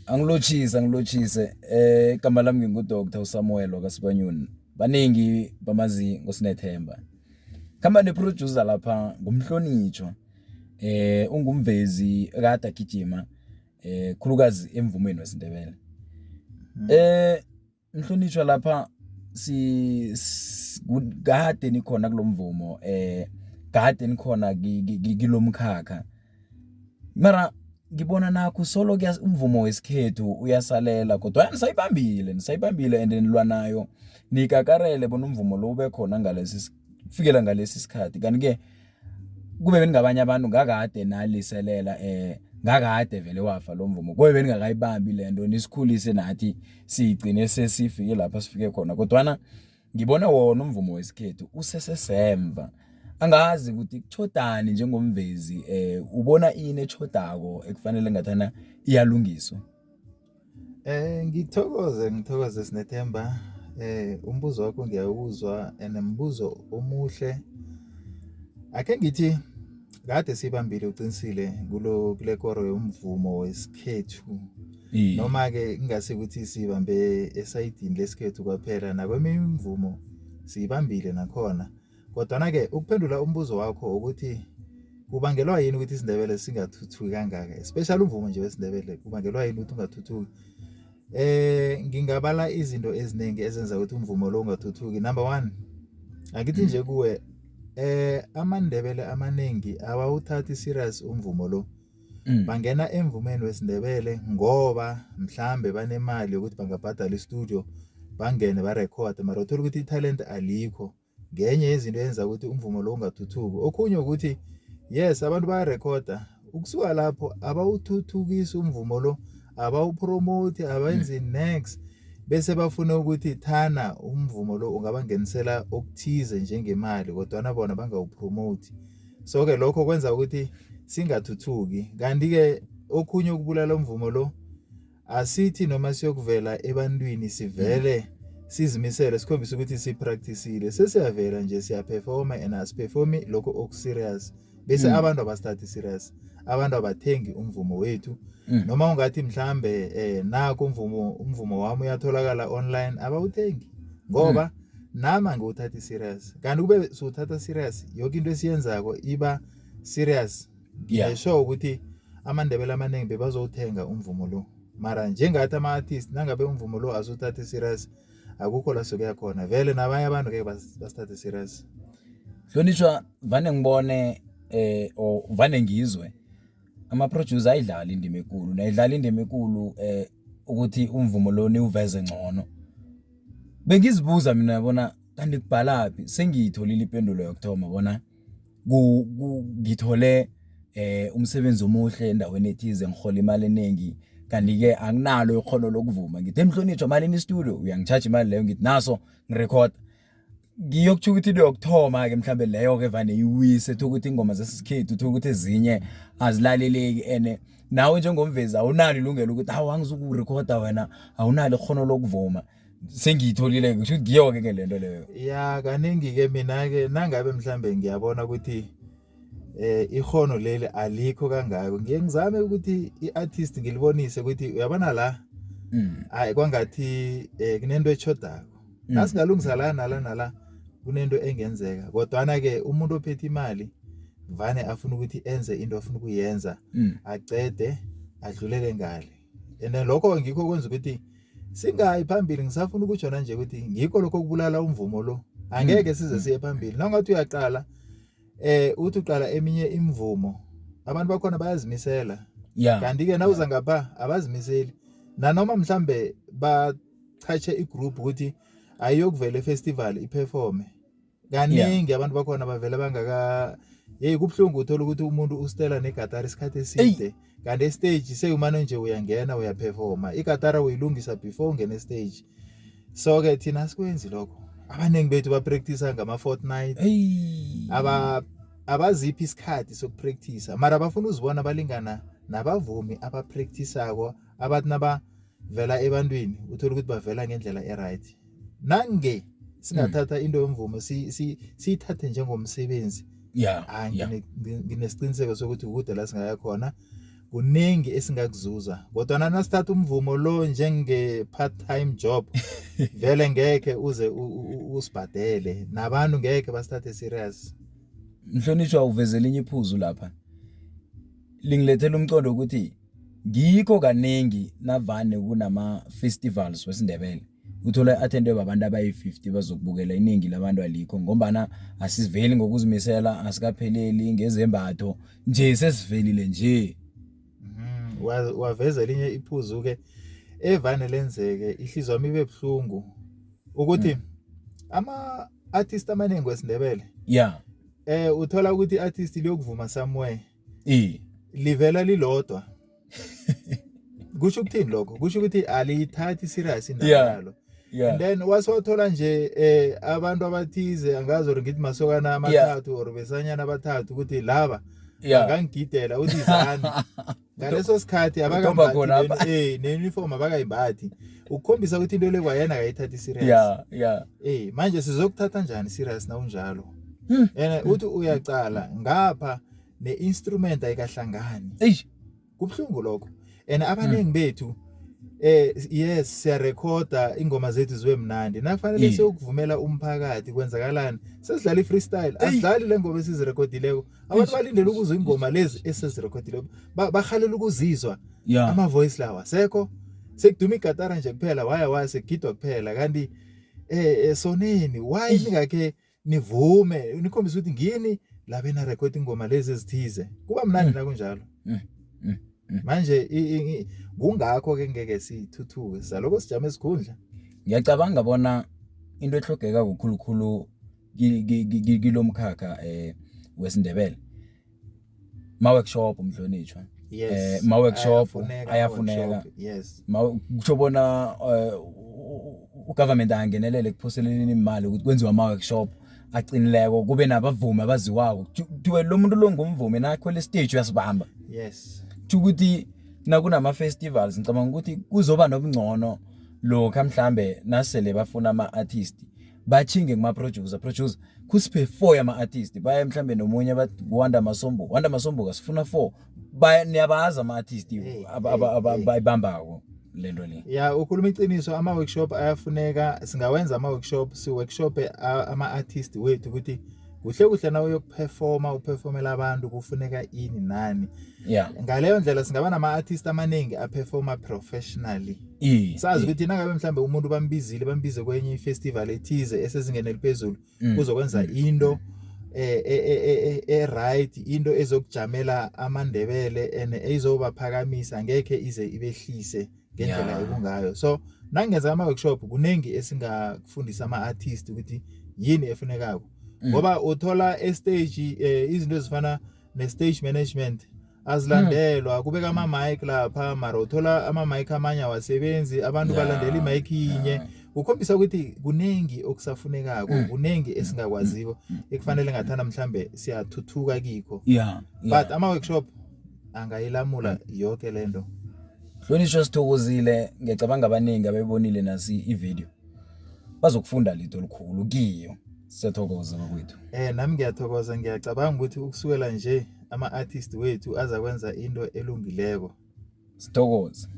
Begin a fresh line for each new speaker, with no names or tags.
Angilotjhise, angilotjhise. Igama lami ngingu-Dr uSamuel wakaSibanyoni. Baningi bamazi ngoSinethemba. Khamba ne-producer lapha ngumhlonitjhwa. Ungumvezi kade agijima khulukazi emvumeni wesiNdebele. Mhlonitjhwa, lapha si kade nikhona kulomvumo, kade nikhona kilomkhakha. Mara ngibona nakho solo umvumo wesikhethu uyasalela, kodwa nisayibambile, nisayibambile and nilwa nayo, nikakarele bona umvumo lo ube khona ngalesi kufikela ngalesi sikhathi. Kanti-ke kube beningabanye abantu ngakade naliselela, ngakade vele wafa lo mvumo, kube beningakayibambi lento nisikhulise nathi sigcine sesifike lapha sifike khona. Kodwana ngibona wona umvumo wesikhethu usesesemva. Angazi ukuthi kutjhodani njengomvezi, ubona ini etjhodako ekufanele ngathana iyalungiswa?
Ngithokoze, ngithokoze Sinethemba. Umbuzo wakho ngiyawuzwa and mbuzo omuhle. Ake ngithi kade sibambile, uqinisile, kulo kule koro yomvumo wesikhethu. Noma ke kungase ukuthi sibambe esayidini lesikhethu kwaphela, nakweminye imvumo siyibambile nakhona. Kodwana ke ukuphendula umbuzo wakho ukuthi kubangelwa yini ukuthi isiNdebele singathuthuki kangaka, especially umvumo nje wesiNdebele, kubangelwa yini ukuthi ungathuthuki? Ngingabala izinto eziningi ezenza ukuthi umvumo lo ungathuthuki. Number 1, angithi nje kuwe amaNdebele amaningi awawuthathi serious umvumo lo. Bangena emvumeni wesiNdebele ngoba mhlambe banemali yokuthi bangabhadala i-studio, bangene barekhode, mara uthola ukuthi i-talent alikho. Ngenye yezinto eyenza ukuthi umvumo lo ungathuthuki. Okhunye ukuthi yes, abantu bayarekhoda, ukusuka lapho abawuthuthukisi umvumo lo, abawupromote, abenzi next, bese bafuna ukuthi thana umvumo lo ungabangenisela okuthize njengemali, kodwana bona bangawupromote. So ke lokho kwenza ukuthi singathuthuki. Kanti ke okhunye ukubulala umvumo lo, asithi noma siyokuvela ebantwini sivele sizimisele, sikhombise ukuthi sipracticile, sesiyavela nje siyaperforma and asiperformi lokho okuserious, bese abantu abasithathi serious, abantu abathengi umvumo wethu. Noma ungathi mhlambe nakho umvumo wami uyatholakala online, abawuthengi ngoba nami angiwuthathi serious. Kanti kube siwuthatha serious, yonke into esiyenzako iba serious, ngisho ukuthi amaNdebele amaningi bebazowuthenga umvumo lo. Mara njengathi ama-artist, nangabe umvumo lo asiwuthathi serious, akukho la sokuya khona vele, nabanye abantu ngeke basithathe serious.
Hlonitshwa, vane ngibone or vane ngizwe ama-producer ayidlala indima ekulu, nayidlala indima ekulu ukuthi umvumo lo niwuveze ngcono. Bengizibuza mina bona kanti kubhalaphi? Sengiyitholile ipendulo yokuthoma bona ngithole umsebenzi omuhle endaweni ethize, ngihola imali eningi, kanti-ke anginalo ikghono lokuvuma. Ngithi emhlonitshwa, malini i-studio? Uyangi-charge imali leyo, ngithi naso ngirekhoda. Ngiyokutjho ukuthi into yokuthoma-ke mhlambe leyo-ke vane iwise, thola ukuthi ingoma zesikhethu, thola ukuthi ezinye azilaleleki, ene nawe njengomvezi awunalo ilungelo ukuthi hawu, angizukurekhoda, wena awunalo ikghono lokuvuma. Sengiyitholile, kusho ukuthi ngiyo-ke ke lento leyo.
Ya, kaningi-ke mina-ke nangabe mhlambe ngiyabona ukuthi ikhono leli alikho kangako, ngiye ngizame ukuthi i-artist ngilibonise ukuthi uyabona la, hayi, kwangathi kunento eshodako, nasingalungisa la nala nala kunento engenzeka. Kodwana ke umuntu ophethe imali vane afuna ukuthi enze into afuna ukuyenza, acede adlulele ngale, and then lokho ngikho kwenza ukuthi singayi phambili. Ngisafuna ukutjho nje ukuthi ngikho lokho okubulala umvumo lo, angeke size siye phambili. Nawungathi uyaqala, uthi uqala eminye imvumo, abantu bakhona bayazimisela, kanti ke nawuza ngapha abazimiseli, nanoma mhlambe bachache igroup ukuthi ayiyokuvela efestival iperforme, kaningi abantu bakhona bavela bangaka. Hey, kubhlungu, uthola ukuthi umuntu ustela negatara isikhathi eside, kanti estage seyumane nje uyangena uyaperforma, igatara uyilungisa before ungene estage. So ke thina asikwenzi lokho, abaningi bethu bapractice ngama fortnight, aba abaziphi isikhathi sokupractice, mara bafuna uzibona balingana nabavumi abapracticeako, abathi nabavela ebantwini uthola ukuthi bavela ngendlela e-right. Nange singathatha into yomvumo siyithathe njengomsebenzi, ah, nginesiqiniseko sokuthi kude la singaya khona. Kuningi esingakuzuza, kodwa nasithatha umvumo lo njenge part time job, vele ngeke uze usibhadele, nabantu ngeke basithathe serious.
Mhlonishwa, uvezela elinye iphuzu lapha, lingilethela umqondo ukuthi ngikho kaningi navane kunama festivals wesiNdebele, uthola i-attendwe babantu abayi-50 bazokubukela. Iningi labantu alikho ngombana asiveli ngokuzimisela, asikapheleli ngezembatho nje, sesivelile nje.
Waveza elinye iphuzu ke evane lenzeke, ihliziyo yami ibe buhlungu ukuthi ama artist amaningi wesiNdebele, uthola ukuthi i-artist liyokuvuma somewhere, livela lilodwa. Kusho ukuthini lokho? Kusho ukuthi aliyithathi serious indaba yalo. And then wasewathola nje abantu abathize, angazi or ngithi masokana amathathu or besanyana abathathu, ukuthi laba bangangigidela, uthi izani. Ngaleso sikhathi abakambathi ne-uniform, abakayimbathi, ukukhombisa ukuthi into le kwayena akayithathi serious. Manje sizokuthatha njani serious na unjalo? And uthi uyacala ngapha, ne-instrument ayikahlangani.
Eish.
Kubhlungu lokho, and abaningi bethu, yes, siyarekhoda ingoma zethu zibe mnandi, nakufanele siyokuvumela umphakathi, kwenzakalani? Sesidlala i-freestyle, asidlali le ngoma esizirekhodileko. Abantu balindele ukuzwa ingoma lezi esizirekhodileko, bahalela ukuzizwa. Ama-voice lawa sekho, sekuduma igatara nje kuphela, waya waya, sekugidwa kuphela. Kanti soneni? Why ningakhe nivume, nikhombise ukuthi ngini la bena record ingoma lezi ezithize? Kuba mnandi nakunjalo. Manje kungakho ke ngeke sithuthuke, saloko sijame esikhundla.
Ngiyacabanga bona into ehlogeka kukhulukhulu kilomkhakha wesiNdebele ma workshop, mhlonitshwa. Ma workshop ayafuneka.
Ama-workshop, yes.
Ma kusho bona ugovernment angenelele ekuphoseleleni imali ukuthi kwenziwe ama workshop aqinileko, kube nabavumi abaziwako, kuthiwe lo muntu lo ngumvumi, nakhwela stage uyasibamba. Kusho ukuthi nakunama festivals, ngicabanga ukuthi kuzoba nobungcono lokha mhlambe nasele bafuna ama artist, bathinge kuma producer, producer kusiphe 4 yama artist, baye mhlambe nomunye bathi Wanda Masombo, Wanda Masombo kasifuna 4, baya niyabazi ama artist abayibambako lento le.
Ya, ukhuluma iqiniso, ama workshop ayafuneka. Singawenza ama workshop, si workshop ama artist wethu ukuthi kuhle kuhle na uyokuperforma, uperformela abantu, kufuneka ini nani. Ngaleyo ndlela singaba nama artist amaningi aperforma professionally. Sazi ukuthi nangabe mhlambe umuntu bambizile, bambize kwenye ifestival ethize esezingeni eliphezulu, uzokwenza into right, into ezokujamela amaNdebele and ezobaphakamisa, ngekhe ize ibehlise ngendlela ekungayo. So nangenza ama workshop, kuningi esingakufundisa ama artist ukuthi yini efunekako, ngoba uthola e stage izinto ezifana ne stage management azilandelwa. Kubeka ama mic lapha, mara uthola ama mic amanye awasebenzi, abantu balandela imic yinye. Kukhombisa ukuthi kuningi okusafunekako, kuningi esingakwaziko ekufanele ngathana mhlambe siyathuthuka kikho. But ama workshop angayilamula yonke lento.
Hlonishwa, sithokozile. Ngiyacabanga abaningi abebonile nasi ivideo bazokufunda litho olukhulu kiyo. Siyathokoza bakwethu.
Nami ngiyathokoza. Ngiyacabanga ukuthi ukusukela nje ama artist wethu azakwenza into elungileko.
Sithokoze.